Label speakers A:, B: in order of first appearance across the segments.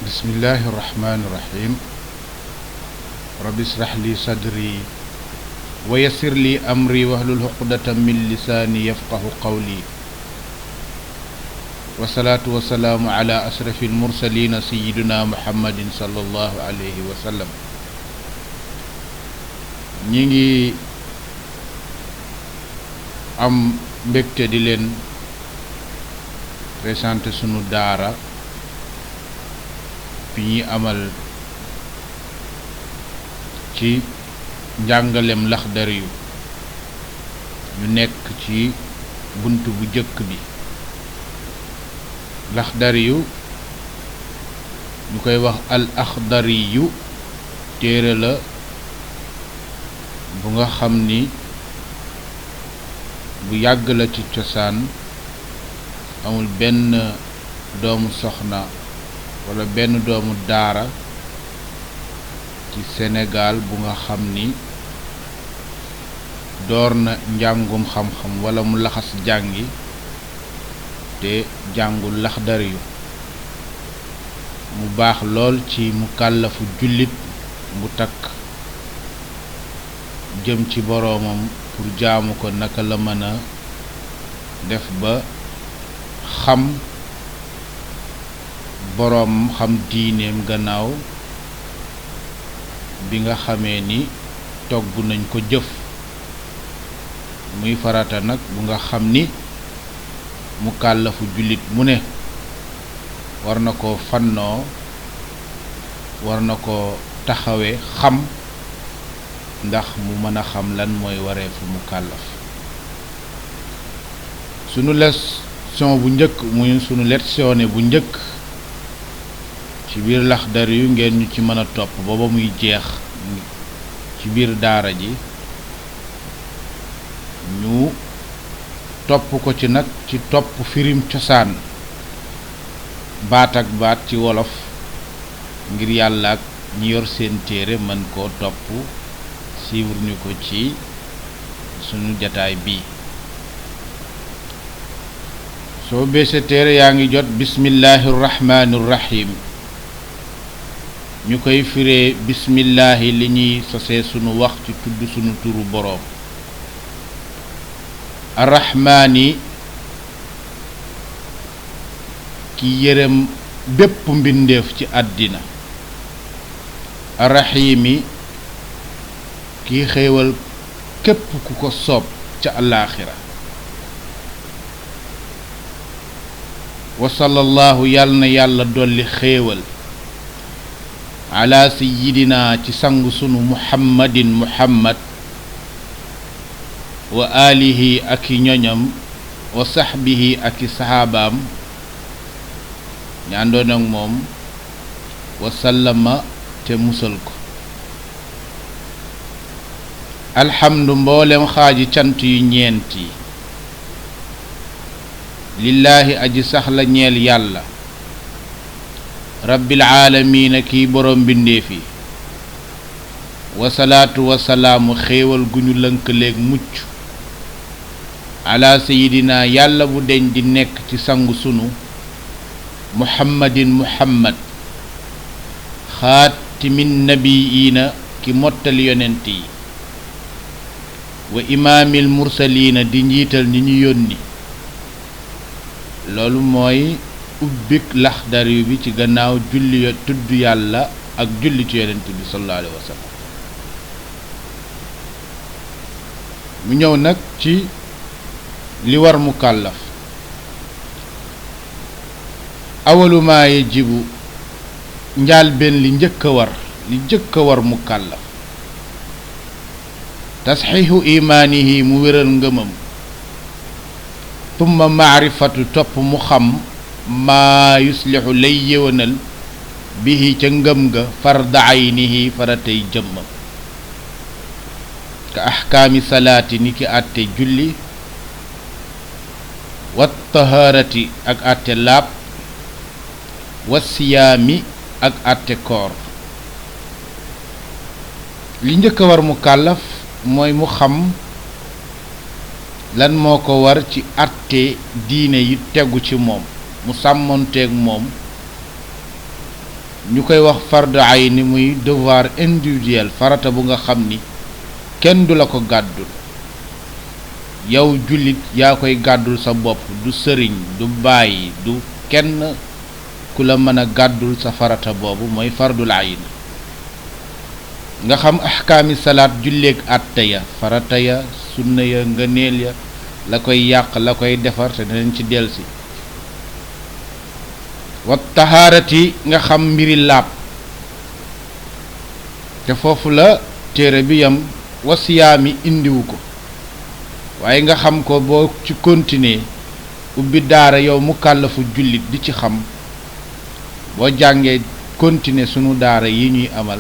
A: bismillahi irrahmani irrahim rabbi israh li sadri wa yassir li amri wahlul uqdatan min lisaani yafqahu qawli wasalaatu wasalaamu ala ashrafil mursalina sayidina muhammadin sallallahu alayhi wa sallam. ñi ngi am mbégte di leen présenté sunu daara bi ñuy amal ci njàngalem Laxdari yu ñu nekk ci bunt bu jëkk bi. Laxdari yu ñu koy wax al Axdari yu téere la bu nga xam ni bu yàgg la ci cosaan, amul benn doomu soxna wala benn doomu daara ci Sénégal bu nga xam ni door na njàngum xam-xam wala mu laxas jàngi te jàngul Laxdari yu. mu baax lool ci mu kàllafu jullit bu takk jëm ci boroomam pour jaamu ko naka la mën a def ba xam boroom, xam diineem gannaaw bi nga xamee ni togg nañ ko jëf. muy farata nag bu nga xam ni mu kàllafu jullit mu ne war na ko fannoo, war na ko taxawe xam, ndax mu mën a xam lan mooy wareefu mu kàllaf. sunu leçon bu njëkk muy sunu leçon bu njëkk ci biir Laxdari yu ngeen ñu ci mën a topp booba muy jeex ci biir daara ji. ñu topp ko ci nag ci topp firim cosaan baat ak baat ci wolof ngir yàlla ak ñi yor seen téere mën koo topp suivre ñu ko ci sunu jataay bii. soo beesee téere yaa ngi jot bismillahi rahmaani rahim, ñu koy firee bismillahi li ñuy sosee sunu wax ci tudd sunu turu boroom. arrahmaani ki yërëm bépp mbindeef ci àddina. arrahiimi ki xéewal képp ku ko soob ca alaaxira. wa sallallahu yàlla na yàlla dolli xéewal ala sayyidina ci sangu sunu muhammadin muhammad wa alihi ak i ñoñam wa saxbihi ak i saxaabaam ña àndoon ak moom wa sallama te musal ko. alhamdu mboolem xaaji cant yu ñeent yi lillaahi aji saxla ñeel yàlla rabbil aalamiina kiy boroom mbindéef yi. wasalaatu wasalaamu xéewal gu ñu lënkaleeg mucc ala sayidina yàlla bu deñ di nekk ci sangu sunu muhammadin muhammad xaatimin nabiyiina ki mottali yonent yi wa imaamil mursaliina di njiital ñi ñu yónni. loolu mooy ubbik Laxdari bi ci gannaaw julli tudd yàlla ak julli ci yonent bi sallallahu alayhi wa sallam. mu ñëw nag ci li war mu kàllaf. awalu maa yajibu njaal benn li njëkk a war mu kàllaf tasxiixu imaanihi mu wéral ngëmam. tumma maarifatu topp mu xam maa yuslixu lay yéwénal bihi ca ngëm ga farda aynihi faratay jëmmam. ka axkaami salaati ni ki àtte julli wa tahaarati ak àtte laab wa siyaami ak àtte koor. li njëkk a war mu kàllaf mooy mu xam lan moo ko war ci àtte diine yi tegu ci moom, mu sàmmonteeg moom ñu koy wax fardu ayni muy devoir individuel, farata bu nga xam ni kenn du la ko gàddul yow jullit yaa koy gàddul sa bopp, du sëriñ du bàyyi du kenn ku la mën a gàddul sa farata boobu mooy fardul ayn. nga xam ahkaami salaat julleeg àtte ya, farata ya, sunna ya, ngëneel ya, la koy yàq la koy defar te dinañ ci delsi. wa tahaarati nga xam mbiri laab te foofu la téere bi yam, wa siyaami indiwu ko waaye nga xam ko boo ci continuer ubbi daara yow mu kàllafu jullit di ci xam, boo jàngee continuer sunu daara yi ñuy amal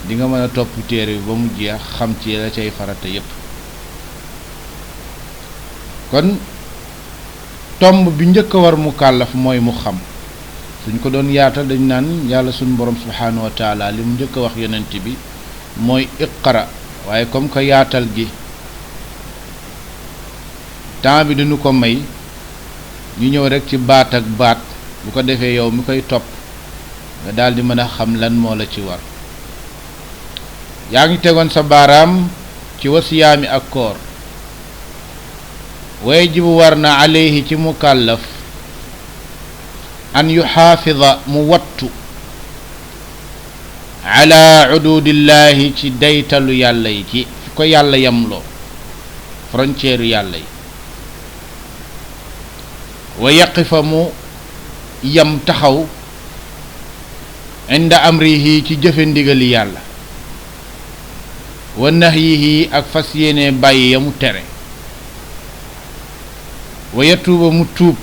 A: di nga mën a topp téere bi ba mu jeex xam ci la cay farata yépp. kon tomb bi njëkk a war mu kàllaf mooy mu xam. suñ ko doon yaatal dañ naan yàlla suñu borom subhanahu wa taala li mu njëkk a wax yonent bi mooy iqra, waaye comme que yaatal gi temps bi duñu ko may, ñu ñëw rek ci baat ak baat, bu ko defee yow mi koy topp nga daldi mën a xam lan moo la ci war. yaa ngi tegoon sa baaraam ci wasiyaami ak koor. wajibu war na alayhi ci mukallaf an yuxaafida mu wattu ala ududillahi ci daytalu yàlla yi, ci fi ko yàlla yamloo, frontière yàlla yi. wa yaqifa mu yam taxaw inda amrihi ci jëfe ndigali yàlla, wa nahyihi ak fas yéene bàyyi ya mu tere. wa yatuuba mu tuub,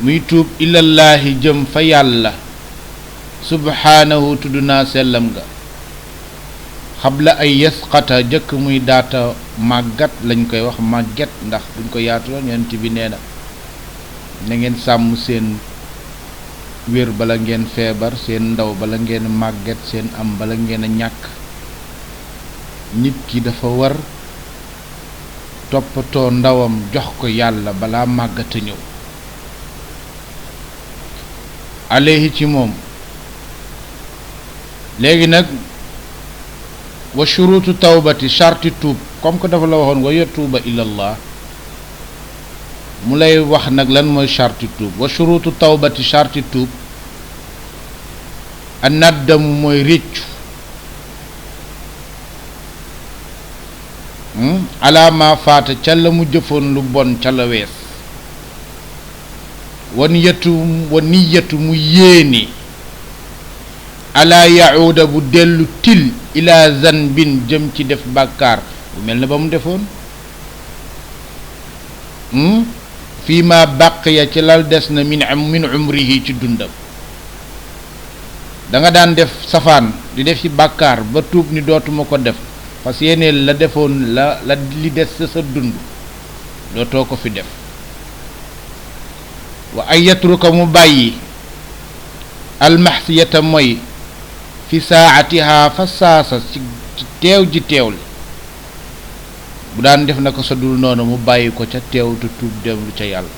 A: muy tuub ilallaahi jëm fa yàlla subhaanahu tudd naa sellam nga, xabla ay yasqata jëkk muy daata màggat, lañ koy wax màgget ndax buñ ko yaatuloon yonent bi nee na ngeen sàmm seen wér bala ngeen feebar, seen ndaw bala ngeen màgget, seen am bala ngeen a ñàkk. nit ki dafa war toppatoo ndawam jox ko yàlla balaa màggata ñëw. alayhi ci moom. léegi nag wa shuruutu tawbati sharti tuub, comme que dafa la waxoon wa yatuuba ilallah, mu lay wax nag lan mooy sharti tuub. wa shuruutu tawbati sharti tuub, a naddamu mooy réccu, ala ma faata ca la mu jëfoon lu bon ca la wees. wa niyatu mu yéene ala yahuuda bu dellu til ila zanbin jëm ci def bàkkaar bu mel ne ba mu defoon. fii ma baqiya ci lal des na min umrihi ci dundam. da nga daan def safaan di def ci bàkkaar ba tuub ni dootuma ko def, parce que yéene la defoon la li des sa dund dootoo ko fi def. wa ay yatruka mu bàyyi almaxsiyata mooy fi saatiha fa saasa ci teew ji teewli. bu daan def na ko sa dul noonu mu bàyyi ko ca teew te tuub dellu ca yàlla.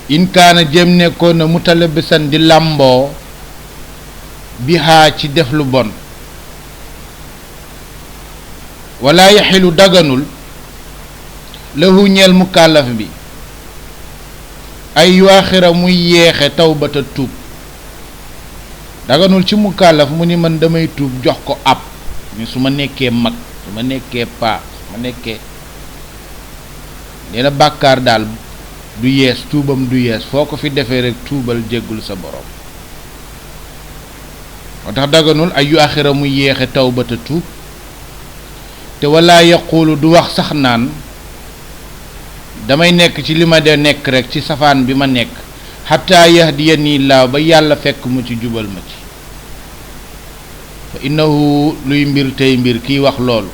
A: in kaana jëm nekkoon na mutalabisan di làmboo bihaa ci def lu bon. wala yaxilu daganul lahu ñeel mukallaf bi ay yuaxira muy yeexe tawbata tuub. daganul ci mukallaf mu ni man damay tuub jox ko ab ni su ma nekkee mag, su ma nekkee paa, su ma nekkee nee na bàkkaar daal du yees, tuubam du yees, foo ko fi defee rek tuubal jéggul sa borom. moo tax daganul ay yuaxira muy yeexe tawbata tuub. te wala yaqulu du wax sax naan damay nekk ci li ma de nekk rek ci safaan bi ma nekk xataa yahdiyani laaw ba yàlla fekk mu ci jubal ma ci. fa innahu luy mbir tey mbir kiy wax loolu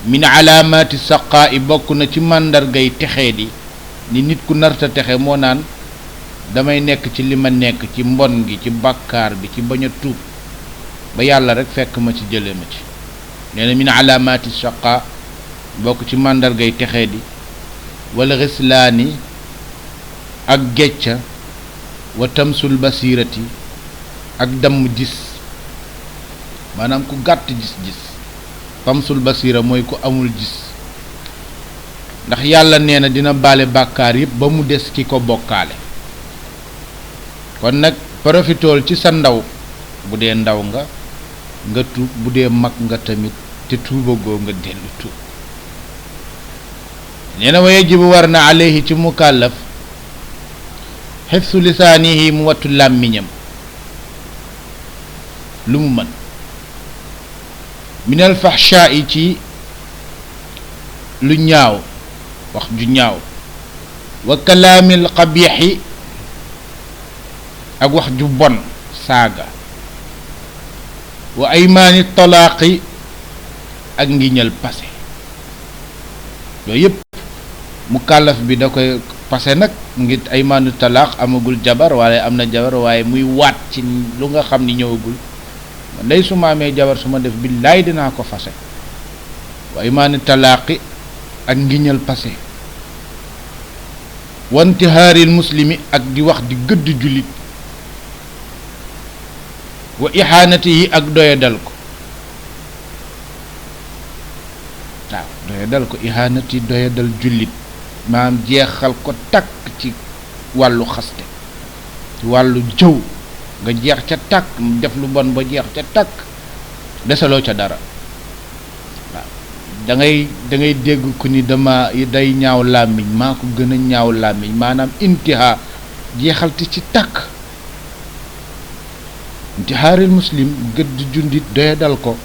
A: min alaamaati saqaa i bokk na ci màndargay texee di ni nit ku narta texe moo naan damay nekk ci li ma nekk ci mbon gi, ci bàkkaar bi, ci bañ a tuub ba yàlla rek fekk ma ci jële ma ci. nee na min alaamaati shaqa bokk ci màndargay texee di wala xislaani ak gecca wa tamsul basirati ak damm gis maanaam ku gàtt gis-gis tamsul basira mooy ku amul gis ndax yàlla nee na dina baale bàkkaar yépp ba mu des ki ko bokkaale kon nag profitool ci sa ndaw bu dee ndaw nga tuub bu dee mag nga tamit te tuubagoo nga dellu tuub nee na wa yajibu war na alayhi ci mukallaf xifsu lisaanihi mu wattu làmmiñam lu mu mën minal fahshaa yi ci lu ñaaw wax ju ñaaw wa kalaamil qabiixi ak wax ju bon saaga wa aymaani talaaqi ak ngiñal passé yooyu yëpp mukallaf bi da koy passé nag ngir aymaanu talaaq amagul jabar waaye am na jabar waaye muy waat ci lu nga xam ni ñëwagul ndey su ma amee jabar su ma def billaay dinaa ko fase wa aymaani talaaqi ak ngiñal passé wantihaaril muslimi ak di wax di gëdd jullit wa ihaanatihi ak doyadal ko waaw doyadal ko ihaanati doyadal jullit maam jeexal ko takk ci wàllu xaste ci wàllu jëw nga jeex ca takk def lu bon ba jeex ca takk desaloo ca dara waaw da ngay dégg ku ni dama day ñaaw làmmiñ maa ko gën a ñaaw làmmiñ maanaam intihaa jeexalte ci takk intihaaril muslim gëdd jundit doyadal ko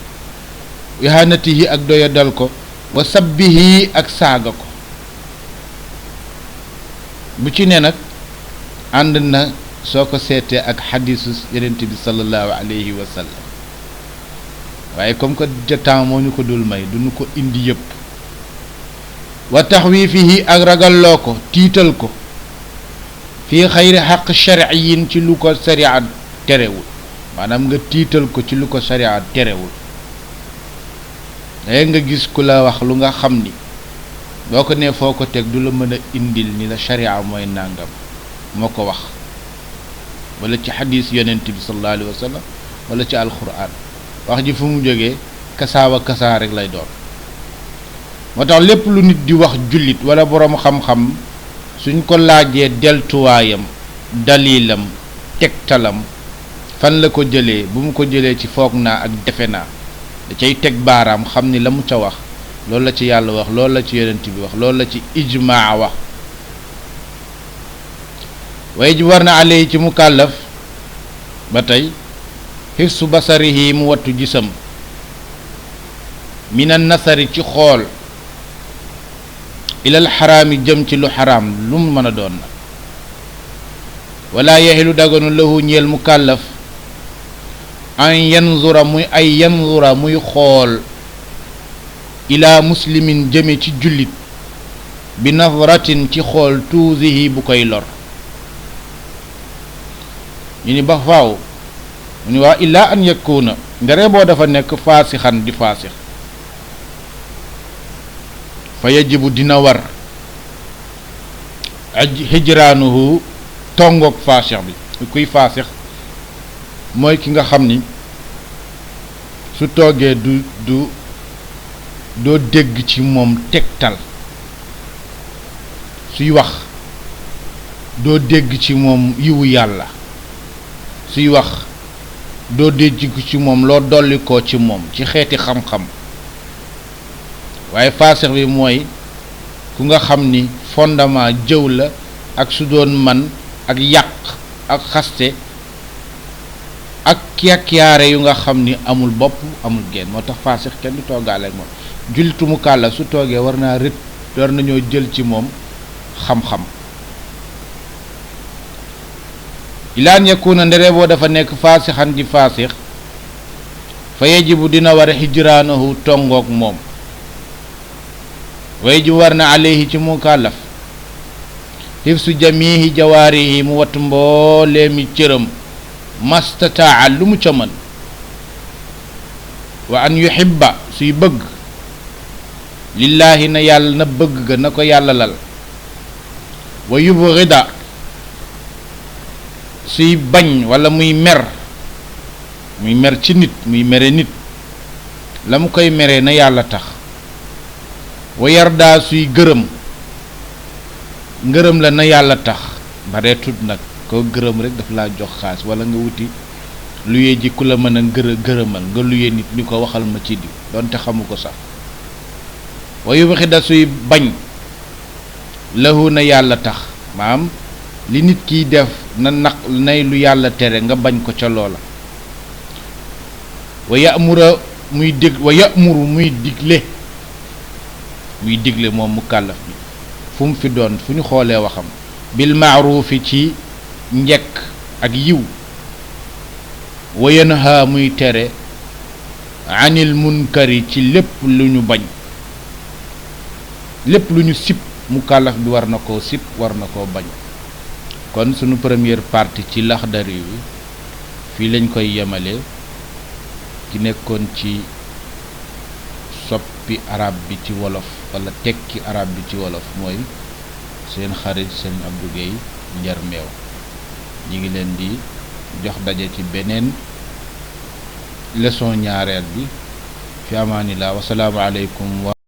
A: ihanatihi ak doyadal ko wa sabbihi ak saaga ko bu ci ne nag ànd na soo ko seetee ak xadiisu yonent bi sallallahu alayhi wa sallam waaye comme que jotaan moo ñu ko dul may duñu ko indi yëpp wa taxwiifihi ak ragalloo ko tiital ko fii xayri xaq sharciyin ci lu ko sariya terewul maanaam nga tiital ko ci lu ko sariya terewul day nga gis ku la wax lu nga xam ni boo ko nee foo ko teg du la mën a indil ni la sariya mooy nàngam moo ko wax wala ci xadiis yonent bi sallallahu alayhi wa sallam wala ci alquran wax ji fu mu jógee kasaawa kasaa rek lay doon moo tax lépp lu nit di wax jullit wala boroom xam-xam suñ ko laajee deltuwaayam dalilam tegtalam fan la ko jëlee bu mu ko jëlee ci foog naa ak defe naa da cay teg baaraam xam ni la mu ca wax loolu la ci yàlla wax loolu la ci yonent bi wax loolu la ci ijmaa wax waaye ji war na alay ci mukallaf ba tey xifsu basarihi mu wattu gisam minan nasari ci xool ilal xaraami jëm ci lu xaraam lu mu mën a doon na wala yaxilu daganu lahu ñeel mukallaf an yanzura muy xool ila muslimin jëme ci jullit bi nazratin ci xool tuusihi bu koy lor ñu ni ba faaw mu ni waa illaa an yakuna ndere boo dafa nekk faasixan di faasix fa yajibu dina war hijraanuhu tongoog faasix bi kuy faasix mooy ki nga xam ni su toogee doo dégg ci moom tegtal suy wax doo dégg ci moom yiwu yàlla suy wax doo dégg ci moom loo dolli ko ci moom ci xeeti xam-xam waaye faasix bi mooy ku nga xam ni fondement jëw la ak su doon man ak yàq ak xaste ak yaare yu nga xam ni amul bopp amul genn moo tax faasix kenn du toogaale ak moom jullitu mukallaf su toogee war nañoo jël ci moom xam-xam ilaan yakuna ndere boo dafa nekk faasixan ji faasix fa yajibu dina war a hijraanahu tongoog moom way ji war na alayhi ci mukallaf hifsu jamihi jawaarihi mu wattu mbooleemi cëram mastataa lu mu ca mën wa an yuhibba suy bëgg lillaahi na yàlla na bëgg ga na ko yàlla lal wa yubghida suy bañ wala muy mer ci nit muy mere nit la mu koy meree na yàlla tax wa yardaa suy ngërëm la na yàlla tax bareetut nag koo gërëm rek daf laa jox xaas wala nga wuti luyee ji ku la mën a gërëmal nga luyee nit ni ko waxal ma ci di donte xamu ko sax wa yubxida suy bañ lahu na yàlla tax maam li nit kiy def na naq nay lu yàlla tere nga bañ ko ca loola wa ya'muru muy digle moom mukallaf bi fu mu fi doon fu ñu xoolee waxam bil maaruufi ci njekk ak yiw wa yanha muy tere anil munkari ci lépp lu ñu bañ lépp lu ñu sib mukallaf bi war na koo sib war na koo bañ kon sunu première partie ci Laxdari wi fii lañ koy yemale ki nekkoon ci soppi arab bi ci wolof wala tekki arab bi ci wolof mooy seen xarit seen Abdou Guèye Njar Meew ñi ngi leen di jox daje ci beneen leçon ñaareel bi fi amaanillah wasalaamu aleykum wa